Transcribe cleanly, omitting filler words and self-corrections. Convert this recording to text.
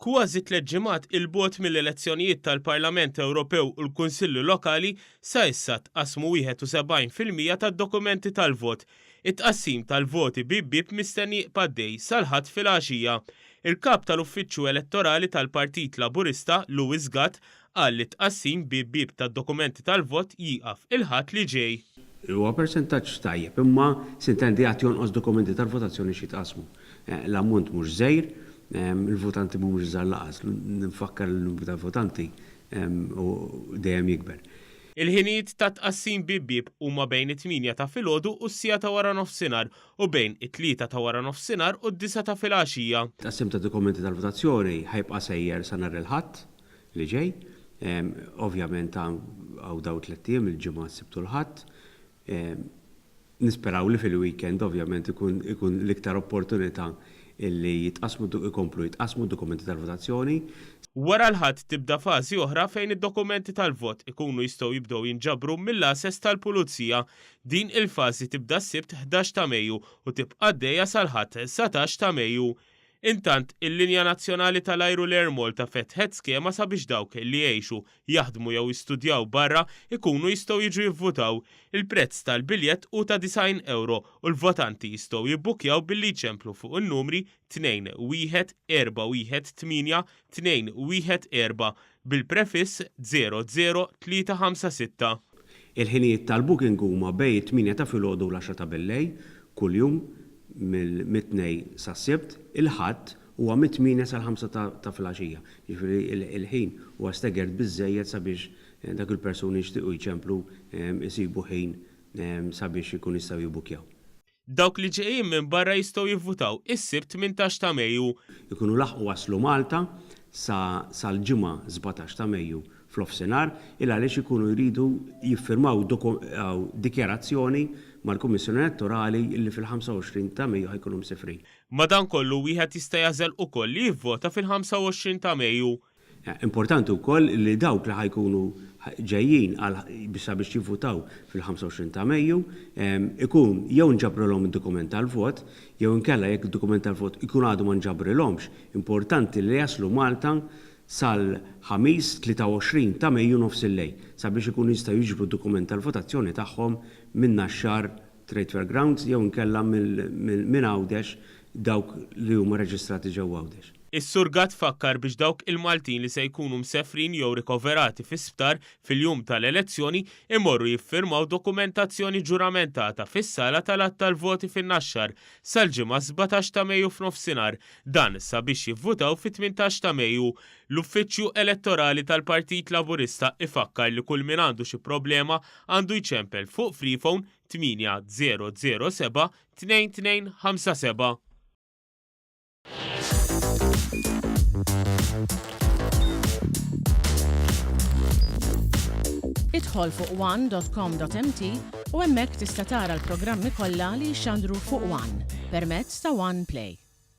Kważi tlett ġimgħat 'il bogħod mill-elezzjonijiet tal-Parlament Ewropew u l-Kunsilli Lokali, sa issa tqassmu 71% tad-dokumenti tal-vot. It-tqassim tal-voti bieb bieb mistenni jibqa' għaddej sal-Ħadd filgħaxija. Il-Kap tal-Uffiċċju Elettorali tal-Partit Laburista, Louis Gatt, qal li t-tqassim bieb bieb tad-dokumenti tal-vot jieqaf il-Ħadd li ġej. Huwa persentaġġ tajjeb, imma sintendi għad jonqos dokumenti tal-votazzjoni x'jitqassmu. L-ammont mhux żgħir, il-votanti mhumiex żgħar lanqas. Nfakkar li n-numru ta' votanti dejjem jikber. Il-ħinijiet tat-tqassim bieb bieb huma bejn it-tmienja ta' filgħodu u s-siegħa ta' waranofsinhar u bejn it-tlieta ta' waranofsinhar u d-disgħa ta' filgħaxija. It-tqassim ta' dokumenti tal-votazzjoni ħa jibqa' sejjer sa nhar il-Ħadd li ġej. Ovvjament hawn dawn it-tlett ijiem, il-Ġimgħa, s-Sibt u l-Ħadd. Nisperaw li fil-weekend ovvjament ikun ikun l-iktar opportunità li jitqassmu ikomplu jitqassmu d-dokumenti tal-votazzjoni. Wara l-Ħadd tibda fażi oħra fejn id-dokumenti tal-vot ikunu jistgħu jibdew jinġabru mill-għases tal-Pulizija. Din il-fażi tibda s-Sibt 11 ta' Mejju u tibqa' għaddejja sal-Ħadd 19 ta' Mejju. Intant, il-linja nazzjonali tal-ajru l-Air Malta fetħet skema sabiex dawk li jgħixu, jaħdmu jew jistudjaw barra jkunu jistgħu jiġu jivvutaw. Il-prezz tal-biljett hu ta' 90 ewro u l-votanti jistgħu jibbukkjaw billi jċemplu fuq in-numri 2 1 4 1 8 2 1 4 bil-prefiss 00356. Il-ħinijiet tal-booking huma bejn it-tmienja ta' filgħodu u l-għaxra ta' billejl kuljum mit-Tnejn sas-Sibt, il-Ħadd huwa mit-tmienja sal-ħamsa ta' filgħaxija. Jiġifieri l-ħin huwa staggered biżżejjed sabiex dawk il-persuni li jixtiequ jċemplu jsibu ħin sabiex ikunu jistgħu jibbukkjaw. Dawk li ġejjin minn barra jistgħu jivvutaw is-Sibt 18 ta' Mejju. Ikunu laħqu waslu Malta sa sal-Ġimgħa 17 ta' Mejju fl-ofsinhar il għaliex ikunu jridu jiffirmaw dikjarazzjoni mal-Kummissjoni Elettorali li fil-25 ta' Mejju ħa jkunu msifrin. Madankollu wieħed jista' jagħżel ukoll li jivvota fil-25 ta' Mejju. Importanti wkoll li dawk li ħa jkunu ġejjin għal biex sabiex jivvutaw fil-25 ta' Mejju ikun jew nġabrilhom id-dokument tal-vot jew inkella jekk id-dokument tal-vot ikun għadu ma nġabrilhomx, importanti li jaslu Malta sal-Ħamis 23 ta' Mejju nofsillejl sabiex ikunu jistgħu jiġbru d-dokument tal-votazzjoni tagħhom minn Naxxar Trade Fair Grounds jew inkella minn Għawdex dawk li huma reġistrati ġewwa Għawdex. Is-Sur Gatt fakkar biex dawk il-Maltin li se jkunu msefrin jew rikoverati fi sptar fil-jum tal-elezzjoni imorru jiffirmaw dokumentazzjoni ġuramentata fis-sala tal-għadd tal-voti fin-Naxxar sal-Ġimgħa 17 ta' Mejju f'nofsinhar, dan sabiex jivvutaw fit-18 ta' Mejju. L-Uffiċċju Elettorali tal-Partit Laburista ifakkar li kull min għandu xi problema għandu jċempel fuq Freephone 8007 2257. Idħol fuq one.com.mt u hemmhekk tista' tara l-programmi kollha li jixxandru fuq One permezz ta' One Play.